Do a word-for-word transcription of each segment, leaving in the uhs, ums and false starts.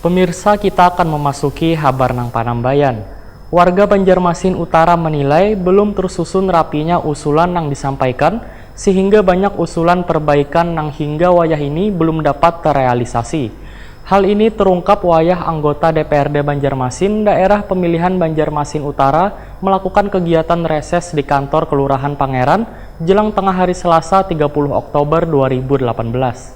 Pemirsa, kita akan memasuki habar nang panambayan. Warga Banjarmasin Utara menilai belum tersusun rapinya usulan nang disampaikan, sehingga banyak usulan perbaikan nang hingga wayah ini belum dapat terrealisasi. Hal ini terungkap wayah anggota D P R D Banjarmasin daerah pemilihan Banjarmasin Utara melakukan kegiatan reses di kantor Kelurahan Pangeran jelang tengah hari Selasa tiga puluh Oktober dua ribu delapan belas.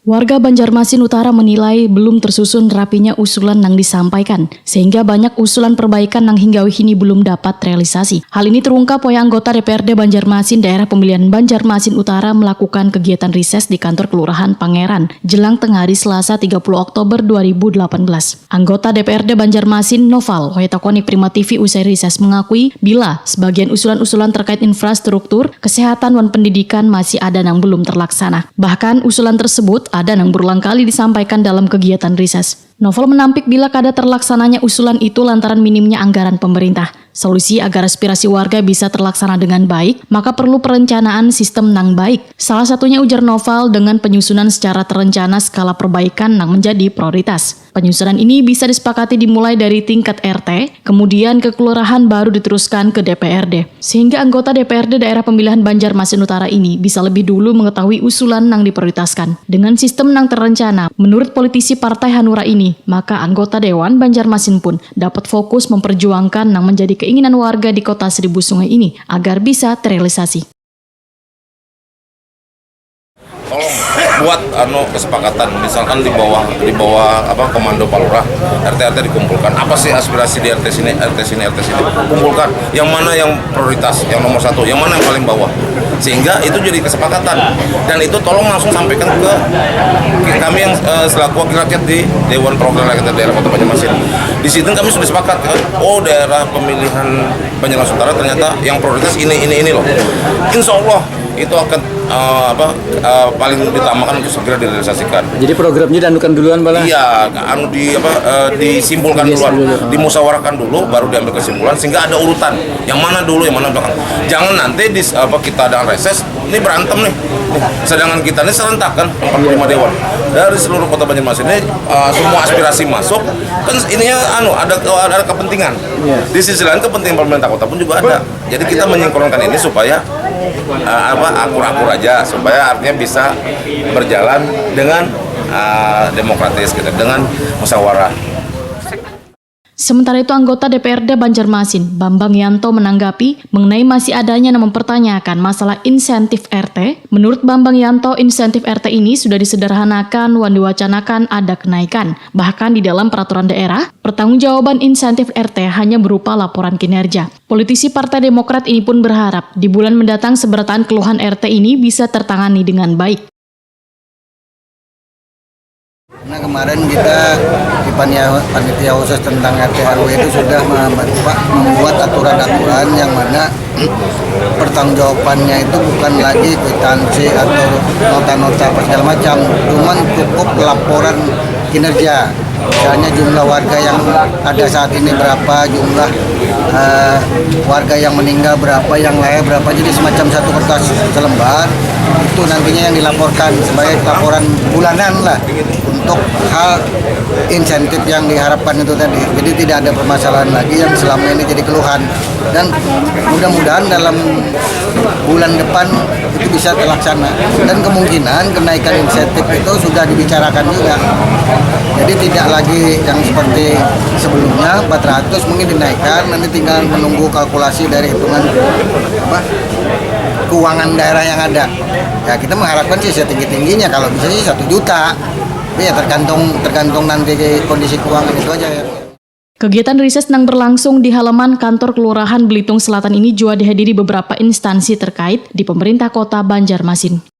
Warga Banjarmasin Utara menilai belum tersusun rapinya usulan nang disampaikan, sehingga banyak usulan perbaikan nang hingga wahini belum dapat realisasi. Hal ini terungkap wayah anggota D P R D Banjarmasin daerah pemilihan Banjarmasin Utara melakukan kegiatan reses di kantor Kelurahan Pangeran jelang tengah hari Selasa tiga puluh Oktober dua ribu delapan belas. Anggota D P R D Banjarmasin, Noval, wayah takoni Prima T V usai reses mengakui bila sebagian usulan-usulan terkait infrastruktur, kesehatan, wan pendidikan masih ada nang belum terlaksana. Bahkan, usulan tersebut ada nang berulang kali disampaikan dalam kegiatan reses. Noval menampik bila kada terlaksananya usulan itu lantaran minimnya anggaran pemerintah. Solusi agar aspirasi warga bisa terlaksana dengan baik, maka perlu perencanaan sistem nang baik. Salah satunya, ujar Noval, dengan penyusunan secara terencana skala perbaikan nang menjadi prioritas. Penyusunan ini bisa disepakati dimulai dari tingkat R T, kemudian ke kelurahan, baru diteruskan ke D P R D. Sehingga anggota D P R D daerah pemilihan Banjarmasin Utara ini bisa lebih dulu mengetahui usulan nang diprioritaskan. Dengan sistem nang terencana, menurut politisi Partai Hanura ini, maka anggota Dewan Banjarmasin pun dapat fokus memperjuangkan nang menjadi keinginan warga di Kota Seribu Sungai ini agar bisa terrealisasi. Tolong buat anu kesepakatan, misalkan di bawah, di bawah apa, komando Palurah, R T R T dikumpulkan. Apa sih aspirasi di R T sini, R T sini, R T sini? Kumpulkan. Yang mana yang prioritas, yang nomor satu, yang mana yang paling bawah, sehingga itu jadi kesepakatan. Dan itu tolong langsung sampaikan ke kami yang eh, selaku wakil rakyat di Dewan Perwakilan Rakyat Daerah Kota Banjarmasin. Di situ kami sudah sepakat, kan? Oh, daerah pemilihan Banjarmasin Utara ternyata yang prioritas ini, ini, ini loh. Insya Allah itu akan eh, apa eh, paling diutamakan untuk segera direalisasikan. Jadi programnya dianukan duluan, bala? Iya, anu di apa eh, disimpulkan duluan, dimusyawarahkan dulu, baru diambil kesimpulan sehingga ada urutan. Yang mana dulu, yang mana belakang. Jangan nanti di apa kita ada reses, ini berantem nih. Sedangkan kita ini serentak, kan, empat puluh lima dewan dari seluruh Kota Banjarmasin ini eh, semua aspirasi masuk, kan ininya anu ada ada kepentingan. Di sisi lain kepentingan pemerintah kota pun juga ada. Jadi kita menyinkronkan ini supaya eh, apa akur-akur aja, supaya artinya bisa berjalan dengan eh, demokratis gitu, dengan musyawarah. Sementara itu, anggota D P R D Banjarmasin, Bambang Yanto, menanggapi mengenai masih adanya yang mempertanyakan masalah insentif R T. Menurut Bambang Yanto, insentif R T ini sudah disederhanakan wan diwacanakan ada kenaikan. Bahkan di dalam peraturan daerah, pertanggungjawaban insentif R T hanya berupa laporan kinerja. Politisi Partai Demokrat ini pun berharap di bulan mendatang seberataan keluhan R T ini bisa tertangani dengan baik. Nah, kemarin kita di panitia khusus tentang R T R W itu sudah membuat aturan-aturan yang mana pertanggungjawabannya itu bukan lagi kwitansi atau nota-nota apa segala macam, cuman cukup laporan kinerja. Misalnya jumlah warga yang ada saat ini berapa, jumlah uh, warga yang meninggal berapa, yang lahir berapa, jadi semacam satu kertas selembar itu nantinya yang dilaporkan sebagai laporan bulanan lah untuk hal insentif yang diharapkan itu tadi. Jadi tidak ada permasalahan lagi yang selama ini jadi keluhan dan mudah-mudahan dalam bulan depan itu bisa terlaksana dan kemungkinan kenaikan insentif itu sudah dibicarakan juga. Jadi tidak lagi yang seperti sebelumnya empat ratus mungkin dinaikkan, nanti tinggal menunggu kalkulasi dari hitungan apa keuangan daerah yang ada. Ya kita mengharapkan sih setinggi tingginya kalau bisa sih satu juta. Tapi ya tergantung tergantung nanti kondisi keuangan itu aja ya. Kegiatan reses nang berlangsung di halaman kantor Kelurahan Belitung Selatan ini juga dihadiri beberapa instansi terkait di pemerintah kota Banjarmasin.